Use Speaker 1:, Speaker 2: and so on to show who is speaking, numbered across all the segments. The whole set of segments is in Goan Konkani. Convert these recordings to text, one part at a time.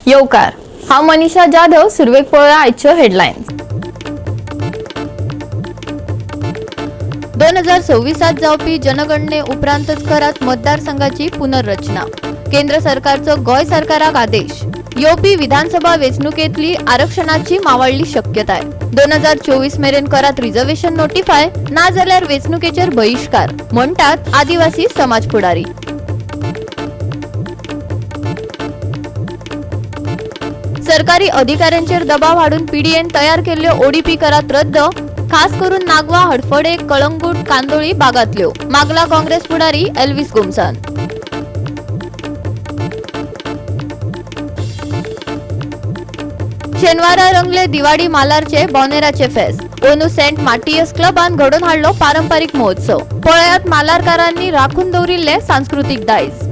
Speaker 1: येवकार. हांव मनीषा जाधव. सुरवेक पळोवया आयच्यो हेडलायन्स. 2026त जावपी जनगणने उपरांतच करात मतदारसंघाची पुनर्रचना. केंद्र सरकारचो गोंय सरकाराक आदेश. येवपी विधानसभा वेंचणुकेंतली आरक्षणाची मावाडली शक्यताय. 2024 मेरेन करात रिझर्वेशन नोटिफाय, नाजाल्यार वेंचणुकेचेर बहिश्कार, म्हणटात आदिवासी समाज फुडारी. सरकारी अधिकाऱ्यांचेर दबाव हाडून पीडीएन तयार केल्ल्यो ओडीपी करात रद्द, खास करून नागवा, हडफडे, कळंगूट, कांदोळी भागांतल्यो, मागला काँग्रेस फुडारी एल्विस गोम्सान. शेनवारा रंगले दिवाडी मालारचे बोनेराचे फेस्त. अंदू सेंट माटियस क्लबान घडोवन हाडलो पारंपारीक महोत्सव. पळयात मालारकारांनी राखून दवरिल्ले सांस्कृतीक दायज.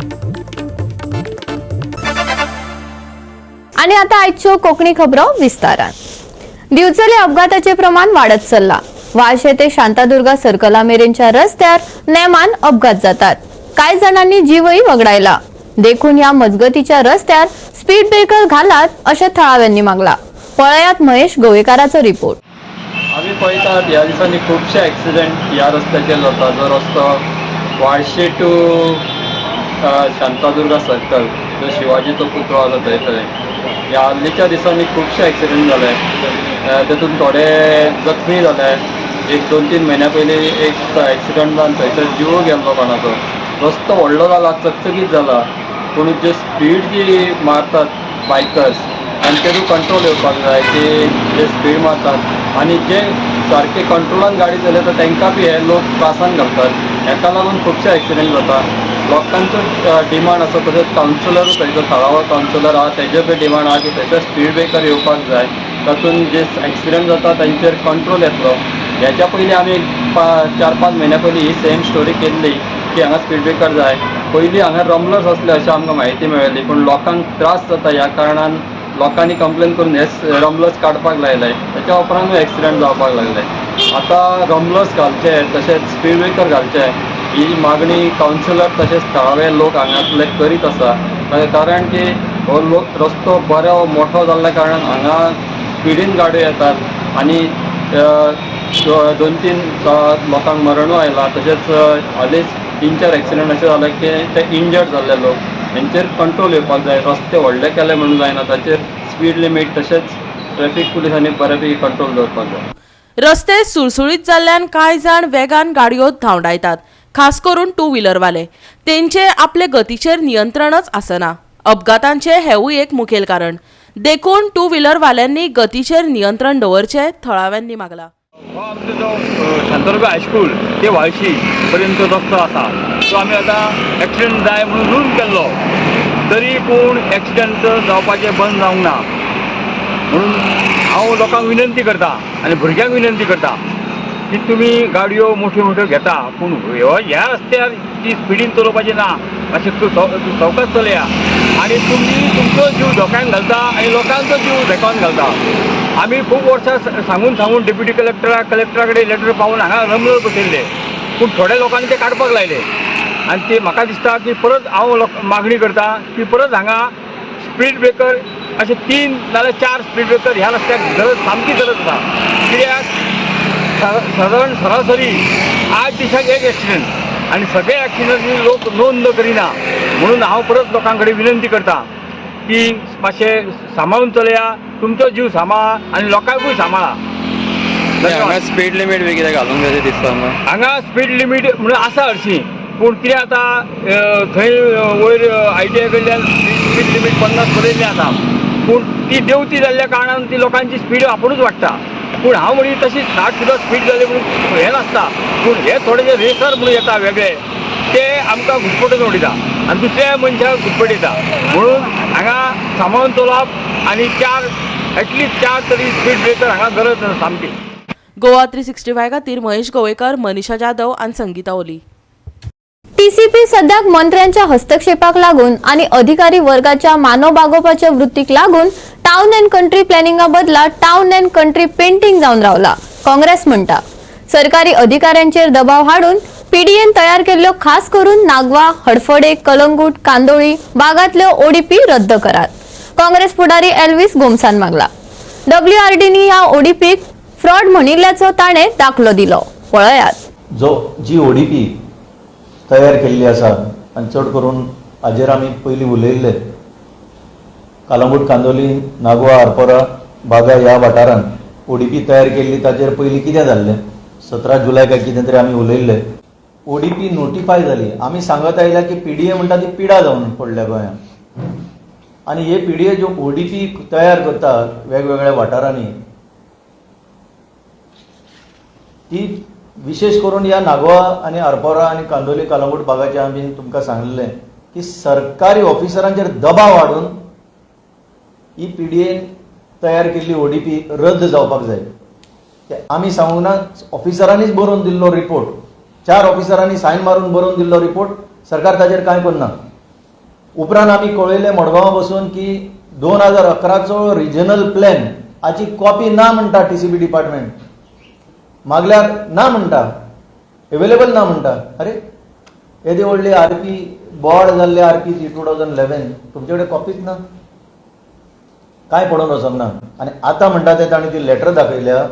Speaker 1: आणि आता आयच्यो कोकणी खबरो विस्तारान. दिवचले अपघाताचे प्रमाण वाडत चल्ला. वाळशे ते शांतादुर्गा सर्कला मेरेनच्या रस्त्यार नेमान अपघात जातात. कांय जाणांनी जीवय वगडायला. देखून ह्या मजगतीच्या रस्त्यार स्पीड ब्रेकर घालात अशें थळाव्यांनी मागला. पळयात महेश गोवेकाराचो रिपोर्ट.
Speaker 2: आमी पळयतात, ह्या दिसांनी खुबशे एक्सिडंट ह्या रस्त्याचेर जाता, जो रस्तो वाळशे टू शांतादुर्गा सर्कल, जो शिवाजीचो पुतळो आसा थंय थंय ह्या हालींच्या दिसांनी खुबशे एक्सिडंट जाले. तेतून थोडे जखमी जाले. एक 2-3 म्हयन्या पयलीं एक एक्सिडंट जावन थंयसर जीव गेल्लो कोणाचो. रस्तो व्हडलो जाला, चकचकीत जाला, पूण जे स्पीड जी मारतात बायकर्स, तांचेरूय कंट्रोल येवपाक जाय की जे स्पीड मारतात आनी जे सारके कंट्रोलान गाडी चलयता तांकां बी हे लोक त्रासान घालतात. हेका लागून खुबशे एक्सिडंट जाता. लोकांचो डिमांड आसा, तशेंच कावन्सिलरूय थंयचो थळावो कावन्सिलर आहा, तेजो बी डिमांड आहा की थंयसर स्पीड ब्रेकर येवपाक जाय, तातूंत जे एक्सिडंट जाता तांचेर कंट्रोल येतलो. हेच्या पयलीं आमी 4-5 म्हयन्या पयलीं ही सेम स्टोरी केल्ली की हांगा स्पीड ब्रेकर जाय. पयलीं हांगा रमलर्स आसले अशें आमकां म्हायती मेळ्ळी, पूण लोकांक त्रास जाता ह्या कारणान लोकांनी कंप्लेन करून हे रमलर्स काडपाक लायले. तेच्या उपरांतूय एक्सिडंट जावपाक लागले. आतां रमलर्स घालचे, तशेंच स्पीड ब्रेकर घालचे, ही मागणी कावन्सिलर तशेंच थळावे लोक हांगासले करीत आसा, कारण की हो लोक रस्तो बरो मोठो जाल्ल्या कारणान हांगा स्पिडीन गाडयो येतात आनी 2-3 लोकांक मरणूय आयलां. तशेंच हालींच 3-4 एक्सिडंट अशें जाले की ते इंजर्ड जाल्ले लोक. हेंचेर कंट्रोल येवपाक जाय. रस्ते व्हडले केले म्हणून जायना, ताचेर स्पीड लिमीट तशेंच ट्रॅफीक पुलिसांनी बऱ्यापैकी कंट्रोल दवरपाक जाय.
Speaker 3: रस्ते सुळसुळीत जाल्ल्यान कांय जाण वेगान गाडयो धांवडायतात, खास करून टू व्हिलरवाले. तेंचे आपले गतीचेर नियंत्रणच आसना. अपघातांचे हेवूय एक मुखेल कारण. देखून टू व्हिलरवाल्यांनी गतीचेर नियंत्रण दवरचें थळाव्यांनी मागला.
Speaker 4: हो आमचो जो शांतादुर्गा हायस्कूल ते व्हाळशी पर्यंत रस्तो आसा, तो आमी आतां एक्सिडंट जाय म्हणून रूल केल्लो, तरी पूण एक्सिडंट जावपाचें बंद जावंक ना. म्हणून हांव लोकांक विनंती करता आनी भुरग्यांक विनंती करता की तुमी गाडयो मोठ्यो मोठ्यो घेता, पूण ह्या रस्त्यार ती स्पिडीन चलोवपाची ना. मातशें सवकास चलया आनी तुमी तुमचो जीव धोक्यान घालता आनी लोकांचो जीव धोक्यान घालता. आमी खूब वर्सां सांगून सांगून डेप्युटी कलेक्टरा कडेन लेटर पावून हांगा रमलर बसयल्ले, पूण थोड्या लोकांनी ते काडपाक लायले. आनी ते म्हाका दिसता की परत हांव लोक मागणी करता की परत हांगा स्पीड ब्रेकर अशे 3 नाजाल्यार 4 स्पीड ब्रेकर ह्या रस्त्याक गरज, सामकी गरज आसा. कित्याक सादारण सरासरी 8 दिसाक एक एक्सिडंट आनी सगळे एक्सिडंट लोक नोंद करिना. म्हणून हांव परत लोकां कडेन विनंती करता की मातशें सांबाळून चलया, तुमचो जीव सांबाळा आनी लोकांकूय सांबाळा.
Speaker 2: हांगा स्पीड लिमीट बी कितें घालूंक जाय दिसता हांगा?
Speaker 4: हांगा स्पीड लिमीट म्हणून आसा हरशीं, पूण कितें आतां थंय वयर आयटीआय कडल्यान स्पीड लिमीट 50 बरयल्लें आसा, पूण ती देंवती जाल्ल्या कारणान ती लोकांची स्पीड आपुणूच वाडटा. पूण हांव म्हणी तशी 60 सुद्दां स्पीड जाली म्हणून हें नासता, पूण हे थोडे जे रेसर म्हणून येता वेगळे, ते आमकां घुटपटून उडयता आनी दुसऱ्या मनशाक घुटपटयता. म्हणून हांगा सांबाळून चलोवप आनी एटलिस्ट 4 तरी स्पीड ब्रेकर हांगा गरज आसा सामकी.
Speaker 3: गोवा 365 खातीर महेश गोवेकर, मनीषा जाधव आनी संगीता ओली.
Speaker 1: टीसीपी सद्याक मंत्र्यांच्या हस्तक्षेपाक लागून आणि अधिकारी वर्गाच्या मानव बागोवपाच्या वृत्तीक लागून टाउन अँड कंट्री प्लॅनिंगा बदला टाउन अँड कंट्री पेंटिंग जावन रावला, काँग्रेस म्हणटा. सरकारी अधिकाऱ्यांचेर दबाव हाडून पीडीएन तयार केल्ल्यो खास करून नागवा, हडफडे, कलंगूट, कांदोळी भागांतल्यो ओडीपी रद्द करात. काँग्रेस फुडारी एल्विस गोम्सान मागला. डब्ल्यूआरडीनी ह्या ओडीपीक फ्रॉड म्हणिल्ल्याचो ताणें दाखलो दिलो. पळयात.
Speaker 5: जो जी ओडीपी तयार केल्ली आसा आनी चड करून हाजेर आमी पयलीं उलयल्ले, कालंगूट, कांदोली, नागवा, आरपोरा, बागा ह्या वाठारांत ओडीपी तयार केल्ली. ताचेर पयलीं कितें जाल्लें, 17 जुलय काय कितें तरी आमी उलयल्ले. ओडीपी नोटिफाय जाली. आमी सांगत आयल्या की पीडीए म्हणटा ती पिडा जावन पडल्या गोंयांत आनी हे पीडीए ज्यो ओडीपी तयार करता वेगवेगळ्या वाठारांनी ती विशेष करून ह्या नागवा आनी आरपोरा आनी कांदोली कालंगूट भागाचे आमी तुमकां सांगलें की सरकारी ऑफिसरांचेर दबाव हाडून ही पीडीएन तयार केल्ली ओडीपी रद्द जावपाक जाय. ते आमी सांगूंक ना, ऑफिसरांनीच बरोवन दिल्लो रिपोर्ट, 4 ऑफिसरांनी सायन मारून बरोवन दिल्लो रिपोर्ट, सरकार ताचेर कांय करना. उपरांत आमी कळयलें मडगांवां बसून की 2011चो रिजनल प्लॅन हाची कॉपी ना म्हणटा टीसीबी डिपार्टमेंट, मागल्यार ना म्हणटा, एवेलेबल ना म्हणटा. अरे येदी व्हडली आरपी बोर्ड जाल्ले आरपी ती 2011 तुमचे कडेन कॉपीच ना, कांय पडून वचोंक ना. आनी आतां म्हणटा ते तांणी ती लेटर दाखयल्या.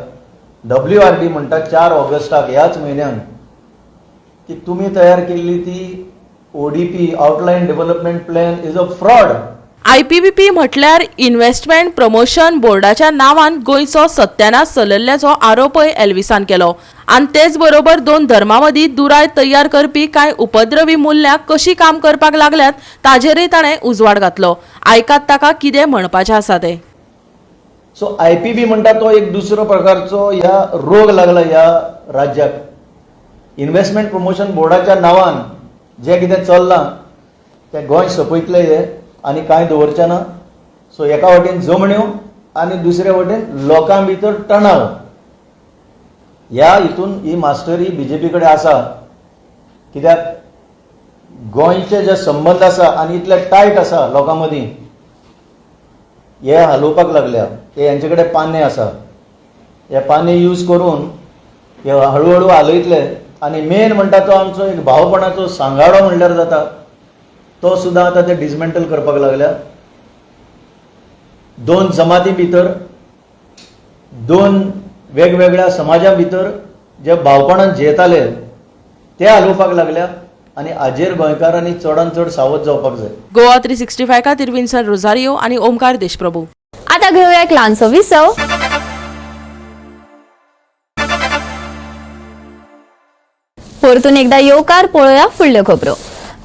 Speaker 5: डब्ल्यूआरडी म्हणटा 4 ऑगस्टाक ह्याच म्हयन्याक की तुमी तयार केल्ली ती ODP outline development plan is a fraud.
Speaker 3: IPPB म्हटल्यार इन्व्हेस्टमेंट प्रमोशन बोर्डाच्या नांवान गोंयचो सत्यानाश चलयल्ल्याचो आरोपय एल्विसान केलो आनी तेच बरोबर दोन धर्मां मदीं दुराय तयार करपी कांय उपद्रवी मुल्यां कशी काम करपाक लागल्यात ताजेरय ताणें उजवाड घातलो. आयकात ताका कितें म्हणपाचें आसा तें.
Speaker 5: सो आयपीबी म्हणटा तो एक दुसरो प्रकारचो ह्या रोग लागला ह्या राज्याक. इन्व्हेस्टमेंट प्रमोशन बोर्डाच्या नांवान जें कितें चल्लां तें गोंय सोंपयतलें हें आनी कांय दवरचें ना. सो एका वटेन जमण्यो आनी दुसरे वटेन लोकां भितर तणाव, ह्या हितून ही मास्टरी बीजेपी कडेन आसा. कित्याक गोंयचे जे संबंद आसा आनी इतले टायट आसा लोकां मदीं, हे हालोवपाक लागल्या. ते हेंचे कडेन पाने आसा, हे पाने यूज करून हे हळुहळू हालयतले. आनी मेन म्हणटा तो आमचो एक भावपणाचो सांगाडो म्हणल्यार जाता तो सुद्दां आतां ते डिसमेंटल करपाक लागल्या. दोन जमाती भितर, दोन वेगवेगळ्या समाजा भितर जे भावपणान जियेताले ते हालोवपाक लागल्या आनी हाजेर गोंयकारांनी चडान चड सावध जावपाक जाय.
Speaker 3: गोवा 365 खातीर विन्सन रोझारियो आनी ओमकार देशप्रभू.
Speaker 1: आता घेऊया एक ल्हानसो विसव. परतून एकदा येवकार. पळोवया फुडल्यो खबरो.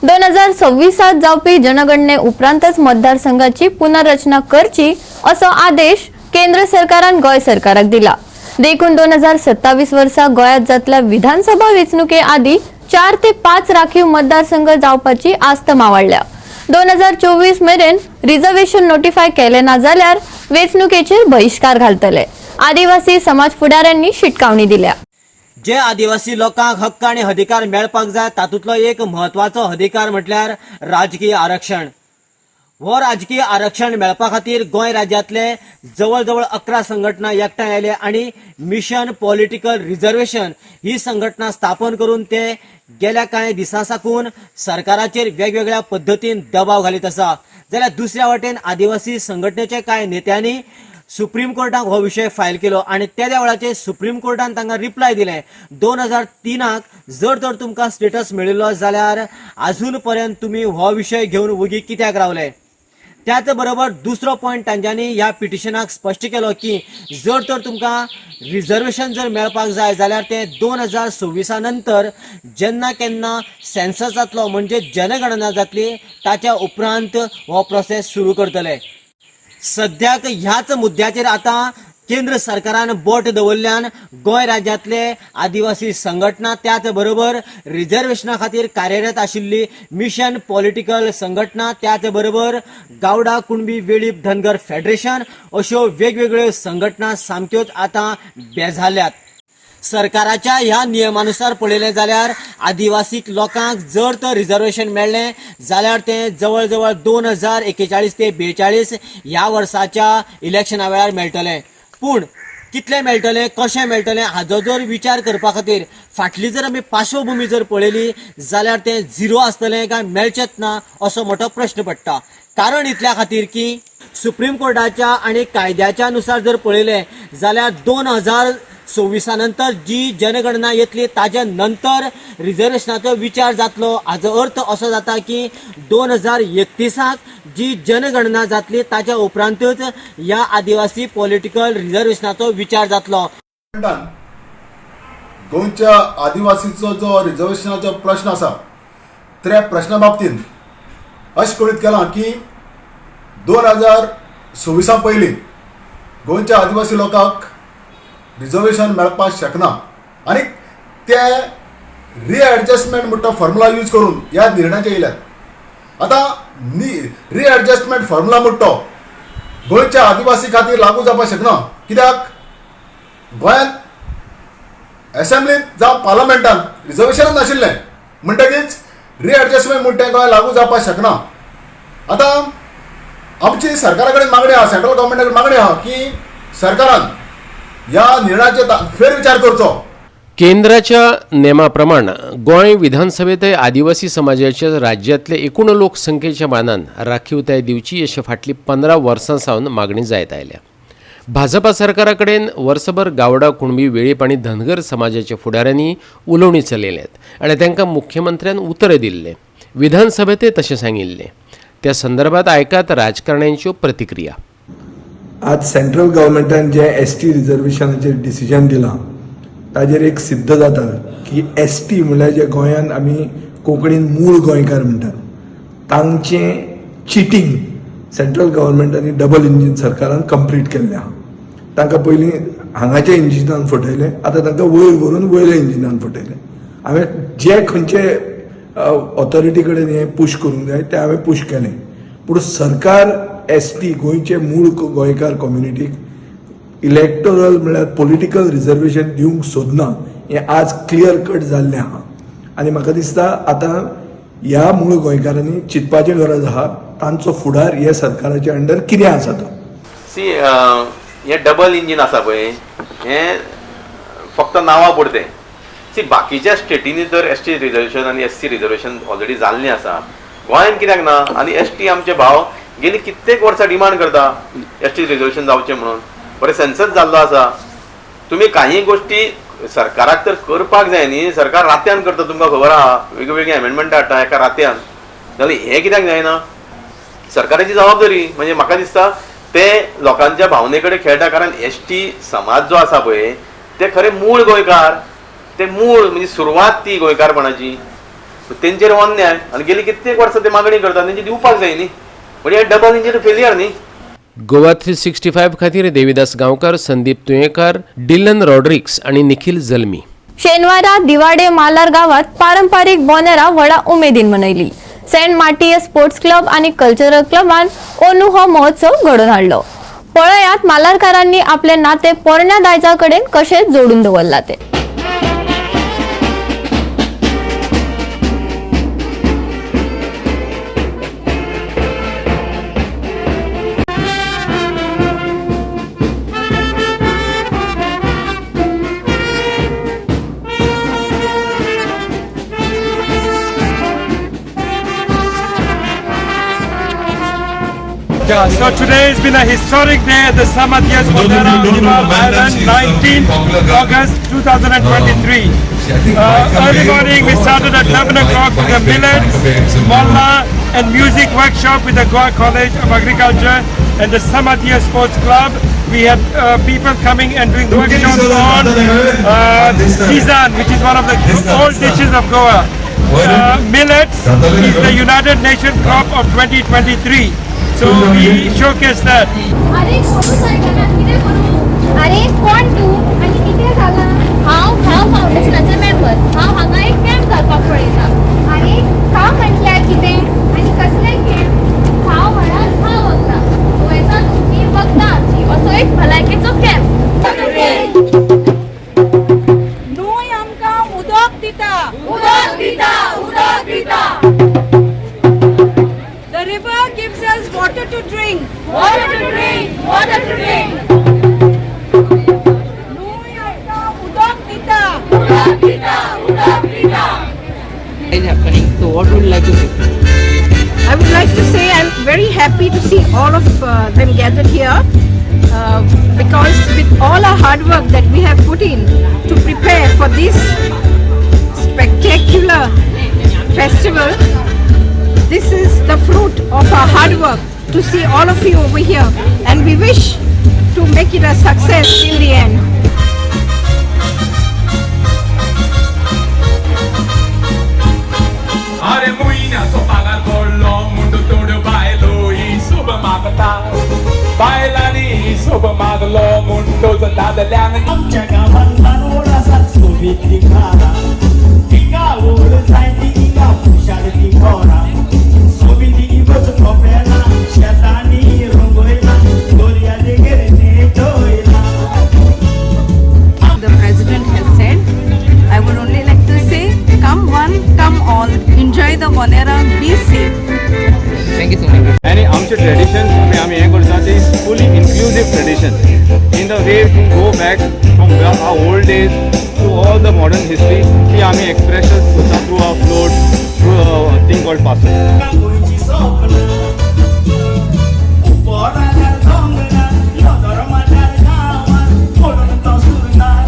Speaker 1: 2026 जावपी जनगणने उपरांतच मतदारसंघाची पुनर्रचना करची असो आदेश केंद्र सरकारान गोंय सरकाराक दिला. देखून 2027 वर्सा गोंयांत जातल्या विधानसभा वेंचणुके आदी 4 ते 5 राखीव मतदारसंघ जावपाची आस्त मावडल्या. 2024 मेरेन रिझर्वेशन नोटिफाय केले ना जाल्यार वेंचणुकेचेर बहिश्कार घालतले. आदिवासी समाज फुडाऱ्यांनी शिटकावणी दिल्या.
Speaker 6: जे आदिवासी लोकांक हक्क आनी अधिकार मेळपाक जाय तातूंतलो एक म्हत्वाचो अधिकार म्हटल्यार राजकीय आरक्षण. हो राजकीय आरक्षण मेळपा खातीर गोंय राज्यांतले जवळ जवळ 11 संघटना एकठांय आयले आनी मिशन पॉलिटिकल रिझर्वेशन ही संघटना स्थापन करून ते गेल्या कांय दिसां साकून सरकाराचेर वेगवेगळ्या पद्दतीन दबाव घालीत आसा. जाल्यार दुसऱ्या वटेन आदिवासी संघटनेचे कांय नेत्यांनी सुप्रीम कोर्टाक हो विशय फायल केलो आनी तेद्या वेळाचेर सुप्रीम कोर्टान तांकां रिप्लाय दिलें 2003 जर तर तुमकां स्टेटस मेळिल्लो जाल्यार आजून पर्यंत तुमी हो विशय घेवन वगी कित्याक रावले. त्याच बरोबर दुसरो पॉयंट तांच्यांनी ह्या पिटिशनाक स्पश्ट केलो की जर तर तुमकां रिझर्वेशन जर मेळपाक जाय जाल्यार तें 2026 नंतर जेन्ना केन्ना सेन्सस जातलो म्हणजे जनगणना जातली ताच्या उपरांत हो प्रोसेस सुरू करतले. सद्याक ह्याच मुद्द्याचेर आतां केंद्र सरकारान बोट दवरल्यान गोंय राज्यांतले आदिवासी संघटना त्याच बरोबर रिझर्वेशना खातीर कार्यरत आशिल्ली मिशन पॉलिटिकल संघटना त्याच बरोबर गावडा कुणबी वेळीप धनगर फेडरेशन अश्यो वेगवेगळ्यो संघटना सामक्योच आतां बेजारल्यात. सरकाराच्या ह्या नियमानुसार पळयलें जाल्यार आदिवासी लोकांक जर तर रिझर्वेशन मेळ्ळें जाल्यार तें जवळ जवळ 2041 ते 42 ह्या वर्साच्या इलेक्शना वेळार मेळटलें. पूण कितलें मेळटलें कशें मेळटलें हाजो जर विचार करपा खातीर फाटली जर आमी पार्श्वभुमी जर पळयली जाल्यार तें झिरो आसतलें काय मेळचेंच ना असो मोठो प्रश्न पडटा. कारण इतल्या खातीर की सुप्रीम कोर्टाच्या आनी कायद्याच्या नुसार जर पळयलें जाल्यार 2026 नंतर जी जनगणना येतली ताज्या नंतर रिजर्वेशनाचो विचार जातलो. हाजो अर्थ असो जाता की 2031 जी जनगणना जातली ताज्या उपरांतच ह्या आदिवासी पॉलिटिकल रिजर्वेशनाचो विचार जातलो.
Speaker 7: गोंयच्या आदिवासीचो जो रिजर्वेशनाचो प्रश्न आसा त्या प्रश्ना बाबतींत अशें कळीत केलां की 2026 पयलीं गोंयच्या आदिवासी लोकांक रिजर्वेशन मेळपाक शकना आनी ते रिएडजस्टमेंट म्हणटा फॉर्मुला यूज करून ह्या निर्णयाचेर येयल्यात. आतां रिएडजस्टमेंट फॉर्मुला म्हणटा तो गोंयच्या आदिवासी खातीर लागू जावपाक शकना, कित्याक गोंयांत असेंब्लीत जावं पार्लमेंटान रिजर्वेशनच नाशिल्लें म्हणटकीच रिएडजस्टमेंट म्हणटा तें गोंयांत लागू जावपाक शकना. आतां आमची सरकारा कडेन मागणी आहा, सेंट्रल गव्हर्मेंटा कडेन मागणी आहा की सरकारान ह्या निर्णयाचेर फेरविचार करचो.
Speaker 8: केंद्राच्या नेमाप्रमाण गोंय विधानसभेंतय आदिवासी समाजाच्या राज्यांतले एकूण लोकसंख्येच्या मानान राखीवताय दिवची अशें फाटलीं 15 वर्सां सावन मागणी जायत आयल्या. भाजपा सरकारा कडेन वर्सभर गावडा, कुणबी, वेळीप आनी धनगर समाजाच्या फुडाऱ्यांनी उलोवणी चलयल्यात आनी तांकां मुख्यमंत्र्यान उतर दिल्लें. विधानसभेंतय तशें सांगिल्लें. त्या संदर्भात आयकात राजकारण्यांच्यो प्रतिक्रिया.
Speaker 9: आज सेंट्रल गव्हर्मेंटान जे एस टी रिजर्वेशनाचेर डिसिजन दिलां ताजेर एक सिद्ध जाता की एस टी म्हणल्यार जे गोंयांत आमी कोंकणीन मूळ गोंयकार म्हणटात तांचें चिटींग सेंट्रल गव्हर्मेंट आनी डबल इंजीन सरकारान कंप्लीट केल्लें आहा. तांकां पयलीं हांगाच्या इंजिनान फटयलें, आतां तांकां वयर व्हरून वयल्या इंजिनान फटयलें. हांवें जे खंयचे ऑथॉरिटी कडेन हें पूश करूंक जाय तें हांवें पूश केलें, पूण सरकार एस टी गोंयचे मूळ गोंयकार कम्युनिटीक इलेक्टोरल म्हळ्यार पॉलिटिकल रिजर्वेशन दिवंक सोदना हें आज क्लियर कट जाल्लें आहा. आनी म्हाका दिसता आतां ह्या मूळ गोंयकारांनी चिंतपाची गरज आहा तांचो फुडार हे सरकाराच्या अंडर कितें आसा तो.
Speaker 10: सी, हें डबल इंजीन आसा पळय हें फक्त नांवा पुरतें. सी, बाकीच्या स्टेटींनी तर एस टी रिजर्वेशन आनी एस सी रिजर्वेशन ऑलरेडी जाल्लें आसा, गोंयांत कित्याक ना? आनी एस टी आमचे भाव गेली कित्येक वर्सां डिमांड करता एस टी रिजर्वेशन जावचें म्हणून. बरें सेन्सस जाल्लो आसा. तुमी काही गोश्टी सरकाराक तर करपाक जाय न्ही. सरकार रातयान करता, तुमकां खबर आहा, वेगवेगळी एमेंडमेंट हाडटा एका रातयान, जाल्यार हें कित्याक जायना? सरकाराची जबाबदारी. म्हणजे म्हाका दिसता ते लोकांच्या भावने कडेन खेळटा, कारण एस टी समाज जो आसा पळय ते खरे मूळ गोंयकार, ते मूळ म्हणजे सुरवात ती गोंयकारपणाची. तेंचेर अन्याय आनी गेली कित्येक वर्सां ते मागणी करता, तेंची दिवपाक जाय न्ही. म्हणजे हे डबल इंजीन फेलियर न्ही.
Speaker 8: गोवा 365 खातीर देविदास गांवकार, संदीप तुयेंकार, डिलन रॉड्रिक्स आनी निखिल जल्मी.
Speaker 1: शेनवारा दिवाडे मालार गावात पारंपरिक बोनेरा व्हडा उमेदीन मनयली. सेंट माटियस स्पोर्ट्स क्लब आणि कल्चरल क्लबान ओनू हो महोत्सव घडोवन हाडलो. पळयात मालारकारांनी आपले नाते पोरण्या दायजा कडेन कशें जोडून दवरला ते.
Speaker 11: Yeah, so today has been a historic day at the Samatias Modera Divar Island, 19th August 2023. Early morning we started at 11 o'clock with the millets, molla and music workshop with the Goa College of Agriculture and the Samatia Sports Club. We had people coming and doing workshops on Kizan, which is one of the old dishes of Goa. Millets is the United Nations crop of 2023. So we showcase that.
Speaker 12: अरे कोणूच आयकना, कितें करूं? अरे कोण तूं आनी कितें जालां? हांव खाव फावंडेशनाचें मेंबर. हांव हांगा एक कॅम्प घालपाक पळयतां. अरे खाव म्हटल्यार कितें आनी कसलें कॅम्प? खाव म्हळ्यार खाव वखदां, दुयेंसां तुमचीं वखदां आमचीं, असो एक भलायकेचो कॅम्प.
Speaker 13: न्हूय आमकां उदक दिता,
Speaker 12: उदक दिता, उदक दिता.
Speaker 13: The river gives us water to drink.
Speaker 12: Water to drink, water to drink.
Speaker 13: न्हूय आमकां उदक दिता.
Speaker 12: उदक दिता, उदक दिता.
Speaker 14: Is happening. So what would you like to say?
Speaker 13: I would like to say I'm very happy to see all of them gathered here because with all our hard work that we have put in to prepare for this spectacular festival, this is the fruit of our hard work to see all of you over here, and we wish to make it a success till the end.
Speaker 14: अरे मुयन्याचो पागार पडलो म्हूण थोड्यो बायलो हिशोब मागता बायलांनी हिशोब मागलो म्हूण तोच दादल्यान
Speaker 15: आमच्या गांवांत बानवड आसात सोबीत ती घरां तिंगा व्हड जायती तिंगा हुशार ती घरां सोबीत इगर्ज कोपेलां शेतांनी रंगयलां दर्या देगेर नेटयलां.
Speaker 13: The president has said, I would only like to say, come one, come all, enjoy the Monera, be safe.
Speaker 16: Thank you so much.
Speaker 2: आनी आमचे ट्रेडिशन आमी आमी हें करता ती fully inclusive tradition in the way to go back from our old days to all the modern history ती आमी एक्सप्रेशन करता through our float, through thing called Paso.
Speaker 15: गोंयची सपनां उपरागार दोंगरार नदर मारल्यार गांवार पडून तो सुरतार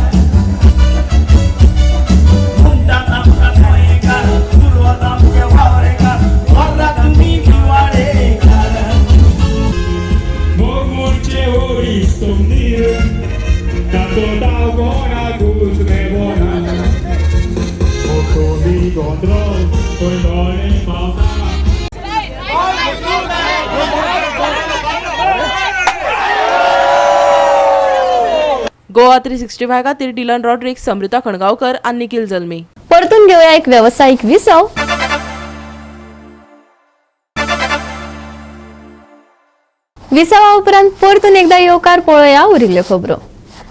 Speaker 15: म्हणटात आमकां गोंयकार पुर्वज आमचे वावरेकार वराक तुमी दिवाळेकार.
Speaker 14: Murmurche oristomnir, tanto da buona gusme buona. Moto di control, poi non è pauta.
Speaker 3: Goa 365 खातीर डिलन रॉड्रिक्स, समृता खणगांवकर आनी निखिल जल्मी.
Speaker 1: परतून घेऊया एक वेवसायीक विसव. विसवा उपरांत परतून एकदा येवकार. पळोवया उरिल्ल्यो खबरो.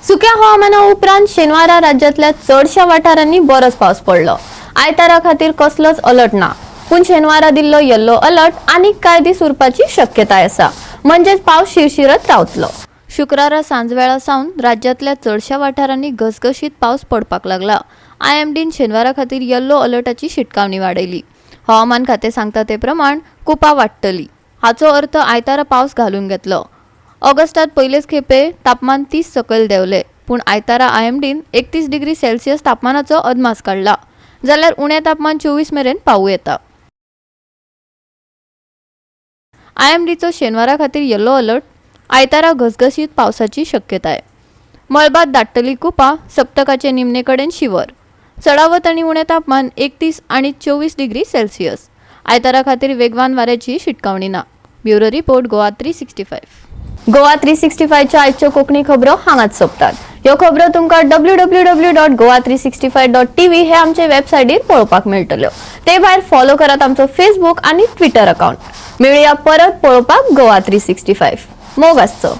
Speaker 1: सुक्या हवामाना उपरांत शेनवारा राज्यांतल्या चडशा वाठारांनी बरोच पावस पडलो. आयतारा खातीर कसलोच अलर्ट ना, पूण शेनवारा दिल्लो येल्लो अलर्ट आनीक कांय दीस उरपाची शक्यताय आसा, म्हणजेच पावस शिरशिरत रावतलो. शुक्रारा सांजवेळा सावन राज्यांतल्या चडशा वाठारांनी घसघशीत पावस पडपाक लागला. आयएमडीन शेनवारा खातीर येल्लो अलर्टाची शिटकावणी वाडयली. हवामान खातें सांगता ते प्रमाण कुपां वाडटली. हाचो अर्थ आयतारा पावस घालून घेतलो. ऑगस्टात पयलेच खेपे तापमान 30 सकयल देंवले, पूण आयतारा आयएमडीन 31 डिग्री सेल्सियस तापमानाचो अदमास काडला, जाल्यार उणें तापमान 24 मेरेन पावूं येता. आयएमडीचो शेनवारा खातीर येल्लो अलर्ट. आयतारा घसघशीत पावसाची शक्यताय. मळबात दाट्टली कुपां. सप्तकाचे निमणे कडेन शिवर. चडावत आनी उणें तापमान 31 आनी 24 डिग्री सेल्सियस. आयतारा खातीर वेगवान वाऱ्याची शिटकावणी ना. Bureau report, Goa 365. Goa 365च्या आयच्यो कोंकणी खबरो हांगाच सोंपतात. ह्यो खबरो तुमकां www.goa365.tv हे आमचे वेबसायटीर पळोवपाक मेळटल्यो. ते भायर फॉलो करात आमचो फेसबूक आनी ट्विटर अकाउंट. मेळुया परत पळोवपाक गोवा 365. मोग आसचो.